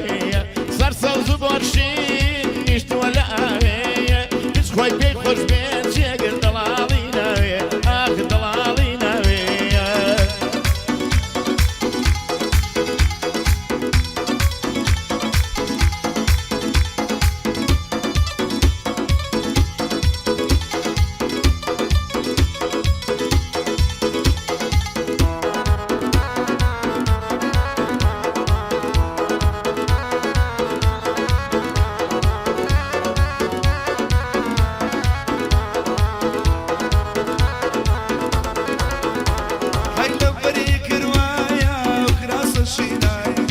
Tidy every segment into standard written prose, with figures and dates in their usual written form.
ناوێ، سەر سەوز و بۆرشین نیشتووە لە ئاوێ، کچ خۆی پێی خۆش بێ جێگر دەڵاڵی ناوێ، ئاخ دەڵاڵی ناوێ. هەی لەبەری کروایە ئەو کراسە شینایە،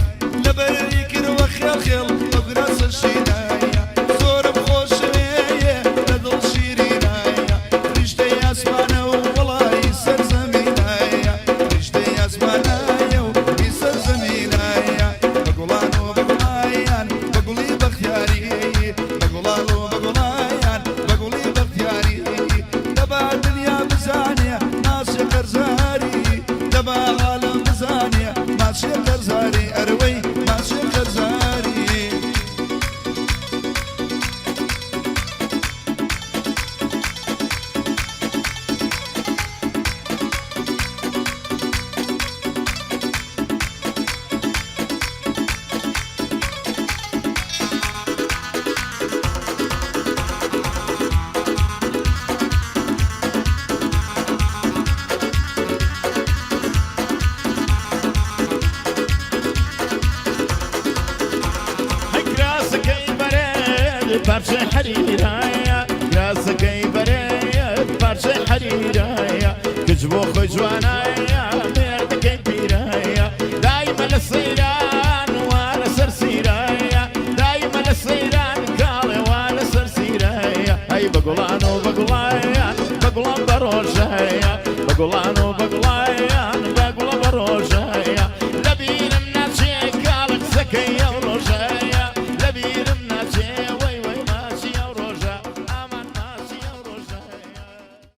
لەبەری کروە خێڵ خێڵ ئەو کراسە شینایە، زۆرم خۆشەوێیە لە دڵ شیرینایە، فریشتەی ئاسمانە و وەڵای سەر زەمینایە، فریشتەی ئاسمانایە و ئی سەر زەمینایە، بە گوڵان و بە گوڵایان بە گوڵی بەختیاری، بە گوڵان و بە گوڵایان بە گوڵی بەختیاری، دەبا دنیا بزانێ ماچێ قەرزاری، دەبا عالەم بزانێ ماچێ قەرزاری، ئەروەی ماچێ قەرزاری. هەی کراسەکەی بەرێت پارچەی حەریرایە، کراسەکەی بەرێت پارچەی حەریرایە، کچ بۆ خۆی جوانایە مێردەکەی پیرایە، دایمە لە سەیران وا لەسەر سیرایە، دایمە لە سەیران کاڵێ وا لەسەر سیرایە، هەی بە گوڵان و بە گوڵایان بە گوڵان بە ڕۆژایە، بە گوڵان و بە گوڵایان بە گوڵە بە ڕۆژایە، لەبیرم ناچێ کاڵە قسەکەی ئەو ڕۆژەیە.